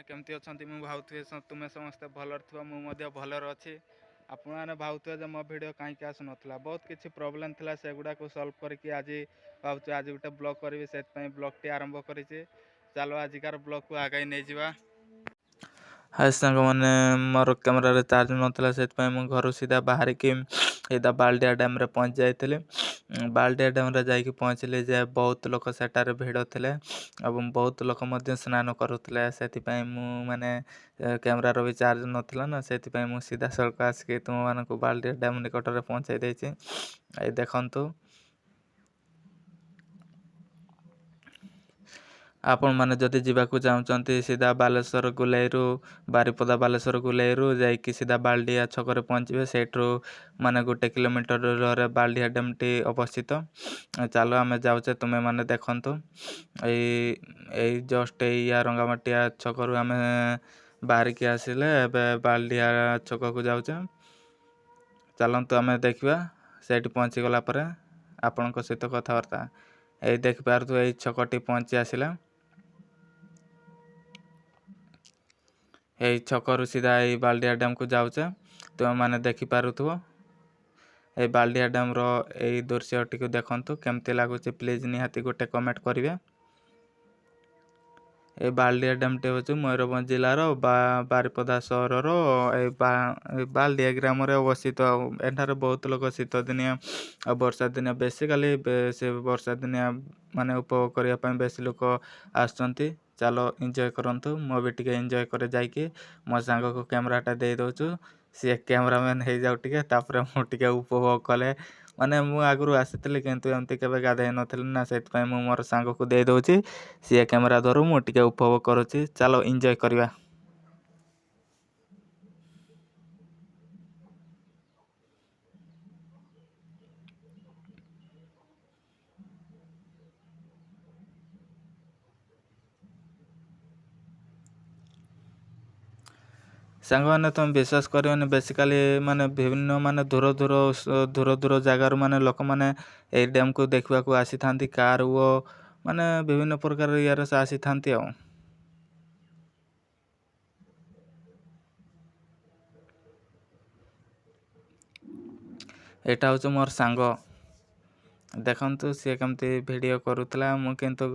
କେମିତି ଅଛନ୍ତି? ମୁଁ ଭାବୁଥିବି ତୁମେ ସମସ୍ତେ ଭଲରେ ଥିବ। ମୁଁ ମଧ୍ୟ ଭଲରେ ଅଛି। ଆପଣମାନେ ଭାବୁଥିବେ ଯେ ମୋ ଭିଡ଼ିଓ କାହିଁକି ଆସୁନଥିଲା। ବହୁତ କିଛି ପ୍ରୋବ୍ଲେମ୍ ଥିଲା, ସେଗୁଡ଼ାକୁ ସଲ୍ଭ କରିକି ଆଜି ଭାବୁଛି ଆଜି ଗୋଟେ ବ୍ଲଗ୍ କରିବି। ସେଥିପାଇଁ ବ୍ଲଗ୍ଟି ଆରମ୍ଭ କରିଛି। ଚାଲ ଆଜିକାର ବ୍ଲଗ୍କୁ ଆଗେଇ ନେଇଯିବା। ହାଏ ସାଙ୍ଗମାନେ, ମୋର କ୍ୟାମେରାରେ ଚାର୍ଜ ନଥିଲା, ସେଥିପାଇଁ ମୁଁ ଘରୁ ସିଧା ବାହାରିକି ସିଧା ବାଲଡିଆ ଡ୍ୟାମ୍ରେ ପହଞ୍ଚି ଯାଇଥିଲି। ବାଲଡିଆ ଡ୍ୟାମ୍ରେ ଯାଇକି ପହଞ୍ଚିଲି ଯେ ବହୁତ ଲୋକ ସେଠାରେ ଭିଡ଼ ଥିଲେ ଏବଂ ବହୁତ ଲୋକ ମଧ୍ୟ ସ୍ନାନ କରୁଥିଲେ। ସେଥିପାଇଁ ମୁଁ ମାନେ କ୍ୟାମେରାର ବି ଚାର୍ଜ ନଥିଲା ନା, ସେଥିପାଇଁ ମୁଁ ସିଧାସଳଖ ଆସିକି ତୁମମାନଙ୍କୁ ବାଲଡିଆ ଡ୍ୟାମ୍ ନିକଟରେ ପହଞ୍ଚାଇ ଦେଇଛି। ଏଇ ଦେଖନ୍ତୁ, ଆପଣମାନେ ଯଦି ଯିବାକୁ ଚାହୁଁଛନ୍ତି, ସିଧା ବାଲେଶ୍ୱର ଗୁଲେଇରୁ, ବାରିପଦା ବାଲେଶ୍ୱର ଗୁଲେଇରୁ ଯାଇକି ସିଧା ବାଲଡିଆ ଛକରେ ପହଞ୍ଚିବେ। ସେଇଠୁ ମାନେ 1 କିଲୋମିଟର ଦୂରରେ ବାଲଡିଆ ଡ୍ୟାମ୍ଟି ଅବସ୍ଥିତ। ଚାଲ ଆମେ ଯାଉଛେ, ତୁମେମାନେ ଦେଖନ୍ତୁ। ଏଇ ଏଇ ଜଷ୍ଟ ଏଇ ରଙ୍ଗାମାଟିଆ ଛକରୁ ଆମେ ବାହାରିକି ଆସିଲେ, ଏବେ ବାଲଡିଆ ଛକକୁ ଯାଉଛେ। ଚାଲନ୍ତୁ ଆମେ ଦେଖିବା। ସେଇଠି ପହଞ୍ଚିଗଲା ପରେ ଆପଣଙ୍କ ସହିତ କଥାବାର୍ତ୍ତା। ଏଇ ଦେଖିପାରୁଥିବେ, ଏଇ ଛକଟି ପହଞ୍ଚି ଆସିଲା। ଏଇ ଛକରୁ ସିଧା ଏଇ ବାଲଡିଆ ଡ୍ୟାମ୍କୁ ଯାଉଛେ। ତୁମେମାନେ ଦେଖିପାରୁଥିବ, ଏଇ ବାଲଡିଆ ଡ୍ୟାମ୍ର ଏଇ ଦୃଶ୍ୟଟିକୁ ଦେଖନ୍ତୁ, କେମିତି ଲାଗୁଛି ପ୍ଲିଜ୍ ନିହାତି ଗୋଟେ କମେଣ୍ଟ କରିବେ। ଏ ବାଲଡିଆ ଡ୍ୟାମ୍ଟି ହେଉଛି ମୟୂରଭଞ୍ଜ ଜିଲ୍ଲାର ବାରିପଦା ସହରର ଏଇ ବାଲଡିଆ ଗ୍ରାମରେ ଅବସ୍ଥିତ। ଏଠାରେ ବହୁତ ଲୋକ ଶୀତ ଦିନିଆ ଆଉ ବର୍ଷା ଦିନିଆ, ବେସିକାଲି ସେ ବର୍ଷା ଦିନିଆ ମାନେ ଉପଭୋଗ କରିବା ପାଇଁ ବେଶୀ ଲୋକ ଆସୁଛନ୍ତି। ଚାଲ ଏନ୍ଜୟ କରନ୍ତୁ। ମୁଁ ବି ଟିକେ ଏନ୍ଜୟ କରେ ଯାଇକି। ମୋ ସାଙ୍ଗକୁ କ୍ୟାମେରାଟା ଦେଇ ଦେଉଛୁ, ସିଏ କ୍ୟାମେରାମ୍ୟାନ୍ ହେଇଯାଉ ଟିକେ, ତାପରେ ମୁଁ ଟିକେ ଉପଭୋଗ କଲେ। ମାନେ ମୁଁ ଆଗରୁ ଆସିଥିଲି, କିନ୍ତୁ ଏମିତି କେବେ ଗାଧେଇ ନଥିଲି ନା, ସେଥିପାଇଁ ମୁଁ ମୋର ସାଙ୍ଗକୁ ଦେଇ ଦେଉଛି। ସିଏ କ୍ୟାମେରା ଧରୁ, ମୁଁ ଟିକେ ଉପଭୋଗ କରୁଛି। ଚାଲ ଏନ୍ଜୟ କରିବା। ସାଙ୍ଗମାନେ, ତୁମେ ବିଶ୍ୱାସ କରିବନି, ବେସିକାଲି ମାନେ ବିଭିନ୍ନ ମାନେ ଦୂର ଦୂର ଦୂର ଦୂର ଜାଗାରୁ ମାନେ ଲୋକମାନେ ଏଇ ଡ୍ୟାମ୍କୁ ଦେଖିବାକୁ ଆସିଥାନ୍ତି। କାର୍ ଓ ମାନେ ବିଭିନ୍ନ ପ୍ରକାର ଇଏରେ ସେ ଆସିଥାନ୍ତି। ଆଉ ଏଇଟା ହେଉଛି ମୋର ସାଙ୍ଗ। ଦେଖନ୍ତୁ ସିଏ କେମିତି ଭିଡ଼ିଓ କରୁଥିଲା। ମୁଁ କିନ୍ତୁ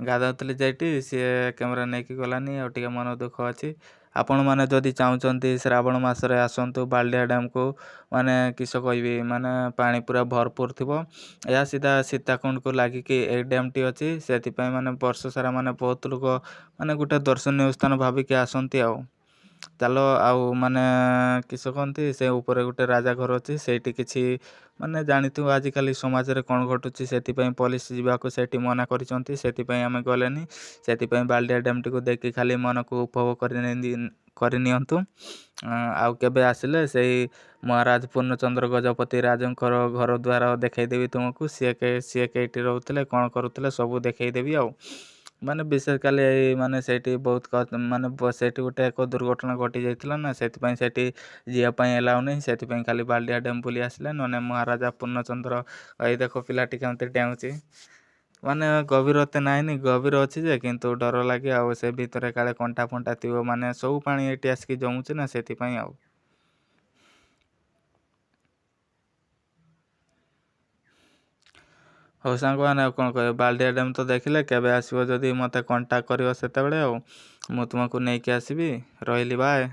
ଗାଧୋଉଥିଲି ଯାଇଠି, ସିଏ କ୍ୟାମେରା ନେଇକି ଗଲାନି ଆଉ ଟିକେ ମନ ଦୁଃଖ ଅଛି। ଆପଣମାନେ ଯଦି ଚାହୁଁଛନ୍ତି, ଶ୍ରାବଣ ମାସରେ ଆସନ୍ତୁ ବାଲଡିଆ ଡ୍ୟାମ୍କୁ। ମାନେ କିସ କହିବି, ମାନେ ପାଣି ପୁରା ଭରପୁର ଥିବ। ଏହା ସିଧା ସୀତାକୁଣ୍ଡକୁ ଲାଗିକି ଏଇ ଡ୍ୟାମ୍ଟି ଅଛି। ସେଥିପାଇଁ ମାନେ ବର୍ଷ ସାରା ମାନେ ବହୁତ ଲୋକ ମାନେ ଗୋଟେ ଦର୍ଶନୀୟ ସ୍ଥାନ ଭାବିକି ଆସନ୍ତି। ଆଉ ଚାଲ, ଆଉ ମାନେ କିସ କହନ୍ତି, ସେ ଉପରେ ଗୋଟେ ରାଜା ଘର ଅଛି। ସେଇଠି କିଛି ମାନେ ଜାଣିଥିବ ଆଜିକାଲି ସମାଜରେ କ'ଣ ଘଟୁଛି, ସେଥିପାଇଁ ପୋଲିସ ଯିବାକୁ ସେଇଠି ମନା କରିଛନ୍ତି। ସେଥିପାଇଁ ଆମେ ଗଲେନି। ସେଥିପାଇଁ ବାଲଡିଆ ଡ୍ୟାମ୍ଟିକୁ ଦେଖି ଖାଲି ମନକୁ ଉପଭୋଗ କରିନିଅନ୍ତୁ। ଆଉ କେବେ ଆସିଲେ ସେଇ ମହାରାଜ ପୂର୍ଣ୍ଣଚନ୍ଦ୍ର ଗଜପତି ରାଜଙ୍କର ଘର ଦ୍ୱାର ଦେଖେଇଦେବି ତୁମକୁ। ସିଏ କେଇଠି ରହୁଥିଲେ, କ'ଣ କରୁଥିଲେ, ସବୁ ଦେଖେଇଦେବି। ଆଉ ମାନେ ବିଶେଷ କାଲି ଏଇ ମାନେ ସେଇଠି ବହୁତ ମାନେ ସେଇଠି ଗୋଟେ ଏକ ଦୁର୍ଘଟଣା ଘଟି ଯାଇଥିଲା ନା, ସେଥିପାଇଁ ସେଇଠି ଯିବା ପାଇଁ ଏଲାଉ ନାହିଁ। ସେଥିପାଇଁ ଖାଲି ବାଲଡିଆ ଡ୍ୟାମ୍ ବୁଲି ଆସିଲେ, ନହେଲେ ମହାରାଜା ପୂର୍ଣ୍ଣଚନ୍ଦ୍ର। ଏଇ ଦେଖ ପିଲାଟି କେମିତି ଡେଉଁଛି। ମାନେ ଗଭୀର ଏତେ ନାହିଁନି, ଗଭୀର ଅଛି ଯେ କିନ୍ତୁ ଡର ଲାଗେ। ଆଉ ସେ ଭିତରେ କାଳେ କଣ୍ଟା ଫଣ୍ଟା ଥିବ, ମାନେ ସବୁ ପାଣି ଏଇଠି ଆସିକି ଜମୁଛି ନା, ସେଥିପାଇଁ। ଆଉ ହଉ ସାଙ୍ଗମାନେ, ଆଉ କ'ଣ କହିବ? ବାଲଡିଆ ଡ୍ୟାମ୍ ତ ଦେଖିଲେ। କେବେ ଆସିବ ଯଦି ମୋତେ କଣ୍ଟାକ୍ଟ କରିବ ସେତେବେଳେ, ଆଉ ମୁଁ ତୁମକୁ ନେଇକି ଆସିବି। ରହିଲି, ବାଏ।